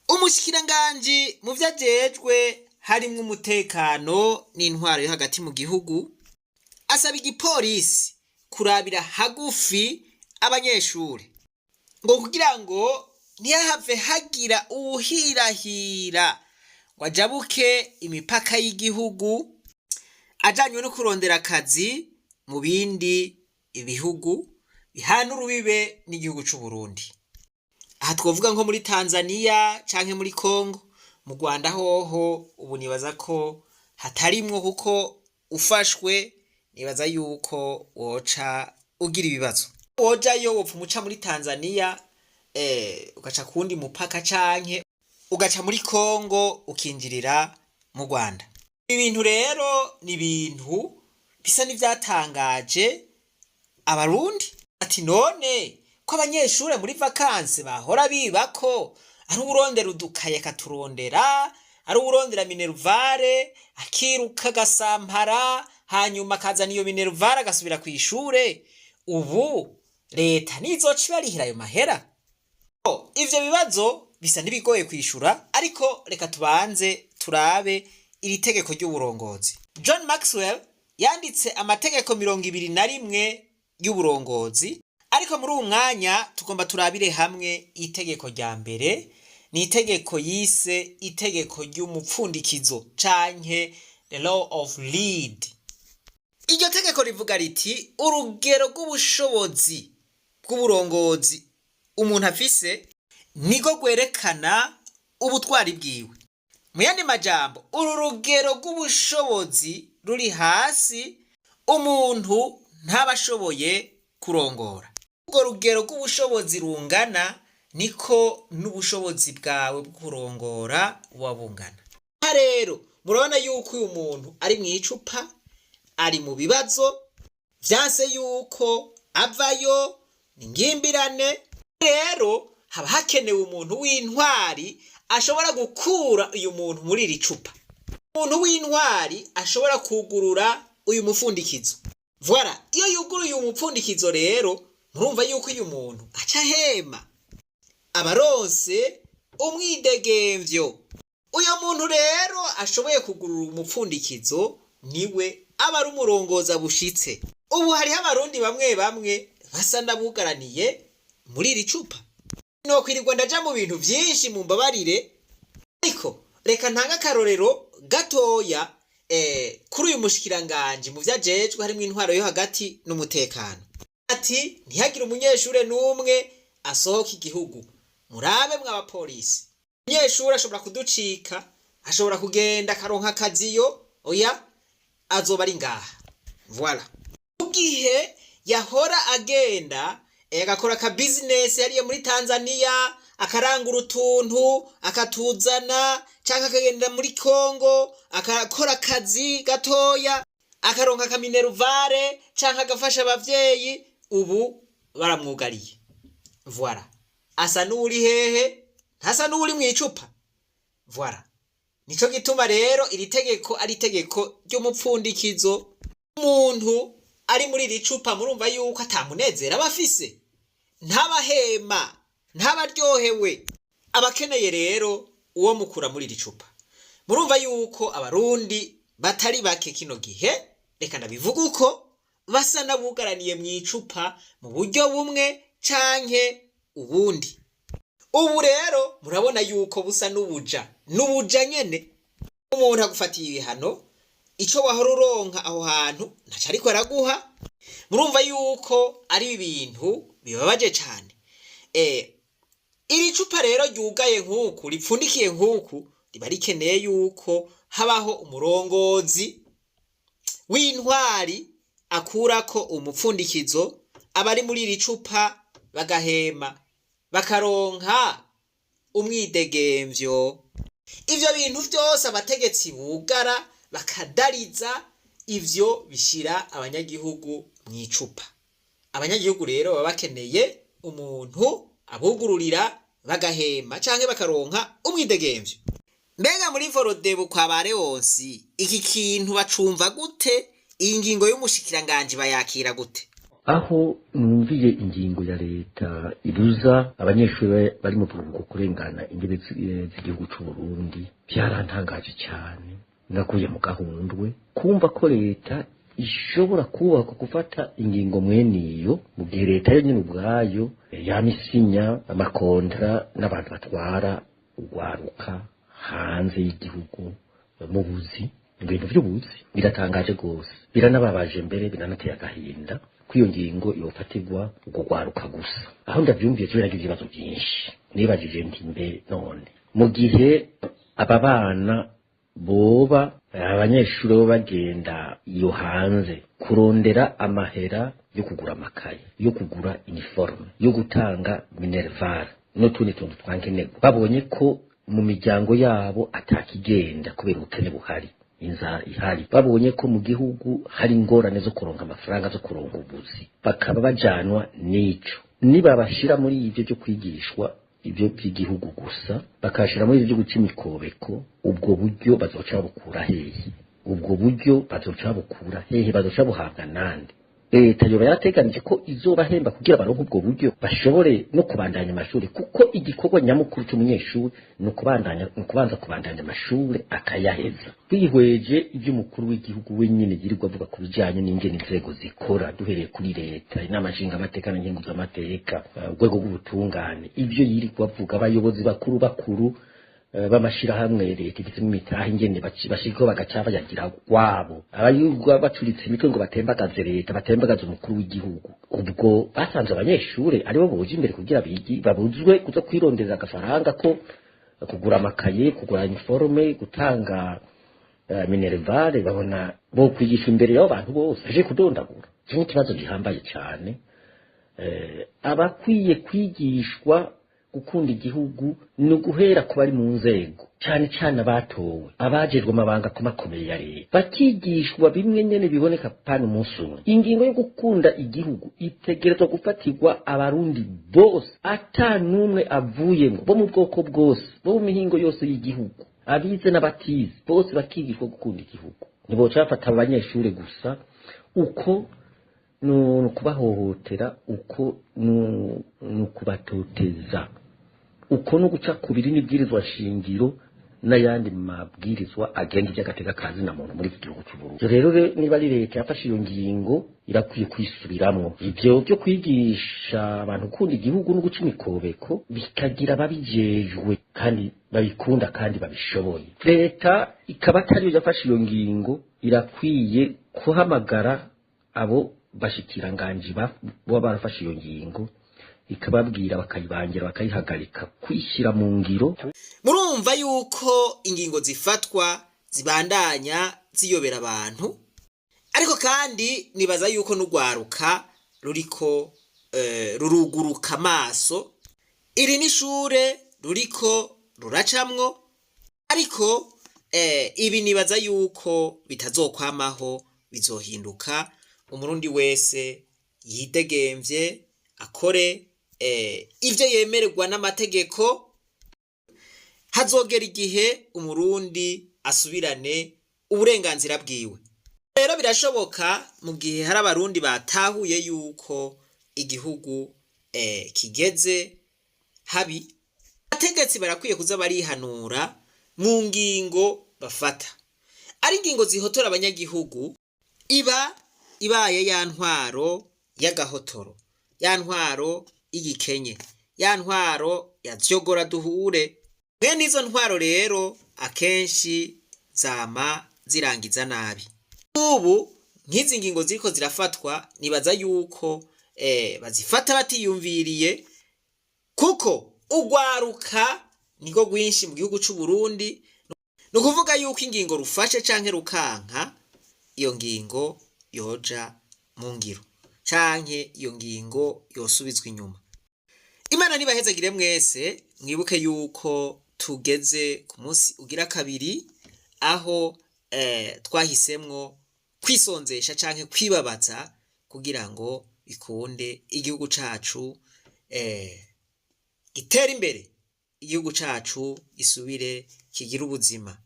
Umushikiranganji mu vyo ajejwe harimwo umutekano n'intwaro yo hagati mu gihugu asaba igipolisi kurabira hagufi abanyeshure ngo kugira ngo ntihahave hagira uwuhirahira ngo ajabuke imipaka y'igihugu ajanywe no kurondera akazi mu bindi bihugu bihana urubibe n'igihugu c'Uburundi. Aha twovuga nko muri Tanzania canke muri Congo. Mu Rwanda hoho ubu nibaza ko hatarimwo, kuko ufashwe nibaza yuko woca ugira ibibazo. Wojayo wopfa umuca muri Tanzania, ugaca kuwundi mupaka canke ugaca muri Congo ukinjirira mu Rwanda. Ibintu rero ni ibintu bisa n'ivyatangaje Abarundi. Ati none ko abanyeshure muri vacances bahora biba, ko ari uwurondera udukaye akaturondera, ari uwurondera minerval akiruka agasampara, hanyuma akazana iyo minerval agasubira kw'ishure, ubu leta nizoca ibarihira ayo mahera? Ivyo bibazo bisa n'ibigoye kwishura, ariko reka tubanze turabe iri tegeko ry'uburongozi. John Maxwell yanditse amategeko 21 y'uburongozi, ariko muri uwu mwanya tugomba turabire hamwe itegeko rya mbere. Ni itegeko yise itegeko ry'umupfundikizo canke the law of lid. Iryo tegeko rivuga riti: urugero rw'ubushobozi bw'uburongozi umuntu afise niko rwerekana ubutwari bwiwe. Mu yandi majambo, uru rugero rw'ubushobozi ruri hasi, umuntu ntaba ashoboye kurongora. Urwo rugero rw'ubushobozi rungana niko n'ubushobozi bwawe bwo kurongora buba bungana. Aha rero murabona yuko uyu muntu ari mu icupa, ari mu bibazo, vyanse yuko avayo, ni ngimbirane. Rero haba hakenewe umuntu w'intwari ashobora gukura uyu muntu muri iri cupa, umuntu w'intwari ashobora kugurura uyu mufundikizo. Voilà, iyo yuguruye uyu mupfundikizo rero, murumva yuko uyu muntu aca ahema, abaronse umwidegemvyo. Uyo muntu rero ashoboye kugurura umupfundikizo niwe aba ari umurongozi bushitse. Ubu hariho Abarundi bamwe bamwe basa n'abugaraniye muri iri cupa. Nokwirirwa ndaja mu bintu vyinshi, mumbabarire, ariko reka ntange akarorero gatoya kuri uyu mushikiranganji mu vyajejwe harimwo intwaro yo hagati n'umutekano. Ati ntihagire umunyeshure n'umwe asohoka igihugu. Murabe mw'abapolisi, umunyeshure ashobora kuducika, ashobora kugenda akaronka akaziyo. Oya, azoba ari ngaha. Voilà, mu gihe yahora agenda agakora aka business hariya muri Tanzania, akarangura utuntu akatuzana, canke akagenda muri Congo akakora akazi gatoya akaronka aka minerval canke agafasha abavyeyi, ubu baramwugariye. Voilà, asa n'uwuri hehe? Ntasa n'uwuri mw'icupa? Voilà, nico gituma rero iri tegeko ari itegeko ry'umupfundikizo. Umuntu ari muri iri cupa, murumva yuko atamunezero aba afise, ntabahema, ntabaryohewe. Abakeneye rero uwo mukura muri iri cupa. Murumva yuko Abarundi batari bake kino gihe, reka ndabivuga uko, basa n'abugaraniye mu icupa mu buryo bumwe canke ubundi. Ubu rero murabona yuko busa n'ubuja, n'ubuja nyene. Umuntu agufatiye ibihano, ico wahora uronka aho hantu ntaco ariko araguha. Murumva yuko ari ibintu bibabaje cane. Iri cupa rero ryugaye nk'uku, ripfundikiye nk'uku, riba rikeneye yuko habaho umurongozi w'intwari akurako umupfundikizo, abari muri iri cupa bagahema, bakaronka umwidegemvyo. Ivyo bintu vyose abategetsi bugara bakadariza, ivyo bishira abanyagihugu mw'icupa. Abanyagihugu rero baba bakeneye umuntu abugururira bagahema canke bakaronka umwidegemvyo. Mbega muri Frodebu kwa ba Leonsi iki kintu bacumva gute? Iyi ngingo y'umushikiranganji bayakira gute? Aho numviye ingingo ya leta ibuza abanyeshuri bari mu buruhuko kurengana imbibe z'igihugu c'u Burundi, byarantangaje cyane. Naguye mu gahundwe kumva ko leta ishobora kubaka gufata ingingo mwene iyo, mu gihe leta yonyine ubwayo yama isinya amakontra n'abantu batwara urwaruka hanze y'igihugu mu buzi, mu bintu by'ubuzi. Biratangaje rwose, biranababaje, mbere biranateye agahinda ko iyo ngingo yofatirwa urwo rwaruka gusa. Aho ndabyumviye, tuberaga ibibazo byinshi nibajije nti: mbe none mu gihe aba bana boba abanyeshuri bo bagenda iyo hanze kurondera amahera yo kugura amakaye, yo kugura uniforme, yo gutanga minerval n'utundi tuntu twankenerwa, babonye ko mu miryango yabo atakigenda kubera ubukene buhari, inzara ihari, babonye ko mu gihugu hari ingorane zo kuronka amafaranga, zo kuronka ubuzi, bakaba bajanwa n'ico, nibabashira muri ibyo byo kwigishwa ibyo by'igihugu gusa, bakashira muri ibyo byo guca imikobeko, ubwo buryo bazoca babukura hehe? Ubwo buryo bazoca babukura hehe? Bazoca buhabwa nande? Leta yoba yarateganije ko izobahemba kugira baronke ubwo buryo, bashobore no kubandanya amashuri? Kuko igikorwa nyamukuru cy'umunyeshuri ni ukubandanya, ni ukubanza kubandanya amashuri akayaheza. Twihweje iby'umukuru w'igihugu wenyine yirirwa avuga ku bijyanye n'ingene inzego zikora, duhereye kuri leta, inama nshingamateka na nkenguzamateka, urwego rw'ubutungane, ibyo yirirwa avuga, abayobozi bakuru bakuru b'amashirahamwe leta ifitemo imitahe, ingene bashirikaho bagaca bayagira kwabo, abayirwa bacuritse imitwe ngo batembagaze leta, batembagaze umukuru w'igihugu, ubwo basanze abanyeshure aribo boje imbere kugira bigi babuzwe kuza kwironderera agafaranga ko kugura amakaye, kugura uniforme, gutanga minerval, babona bo kwigisha imbere y'abo bantu bose aje kudondagura. Iki ni ikibazo gihambaye cyane. Abakwiye kwigishwa gukunda igihugu ni uguhera ku bari mu nzego, cyane cyane abatowe, abajejwe amabanga akomakomeye ya leta, bakigishwa bimwe nyene biboneka pana umunsi umwe. Ingingo yo gukunda igihugu itegerezwa gufatirwa abarundi bose ata n'umwe avuyemo, bo mu bwoko bwose, bo mu mihingo yose y'igihugu, abize n'abatize, bose bakigishwa gukunda igihugu. Ntiboca bafata abanyeshuri gusa, uko ni ukubahohotera, uko ni ukubatoteza, uko no guca kubiri n'ibwirizwa shingiro n'ayandi mabwirizwa agenga iby'agateka ka zina muntu muri iki gihugu cy'u Burundi. Rero niba ari leta yafashe iyo ngingo, irakwiye kwisubiramo. Ibyo byo kwigisha abantu gukunda igihugu no guca imikobeko bikagira ababijejwe kandi babikunda kandi babishoboye. Leta ikaba atariyo yafashe iyo ngingo, irakwiye guhamagara abo bashikiranganji baba barafashe iyo ngingo, ikababwira, bakayibangira, bakayihagarika kwishyira mu ngiro. Murumva yuko ingingo zifatwa zibandanya ziyobera abantu, ariko kandi nibaza yuko n'urwaruka ruriko ruruguruka amaso. Iri ni ishure ruriko ruracamwo, ariko ibi nibaza yuko bitazokwamaho, bizohinduka. Umurundi wese yidegemvye, akore ivyo yemererwa n'amategeko. Hazogera igihe umurundi asubirane uburenganzira bwiwe. Rero birashoboka mu gihe hari abarundi batahuye yuko igihugu kigeze habi. Abategetsi barakwiye kuza barihanura mu ngingo bafata. Ari ingingo zihotora abanyagihugu, iba ibaye ya ntwaro y'agahotoro, ya ntwaro y'igikenye, ya ntwaro ya vyogora duhure. Mwene izo ntwaro rero akenshi zama zirangiza nabi. Ubu nk'izi ngingo ziriko zirafatwa, nibaza yuko bazifata batiyumviriye, kuko urwaruka niko rwinshi mu gihugu c'u Burundi. Ni ukuvuga yuko ingingo rufashe canke rukanka, iyo ngingo yoja mu ngiro canke iyo ngingo yosubizwa inyuma. Imana nibahezagire mwese. Mwibuke yuko tugeze ku munsi ugira kabiri aho twahisemwo kwisonzesha canke kwibabaza kugira ngo bikunde igihugu cacu gitere imbere, igihugu cacu gisubire kigire ubuzima.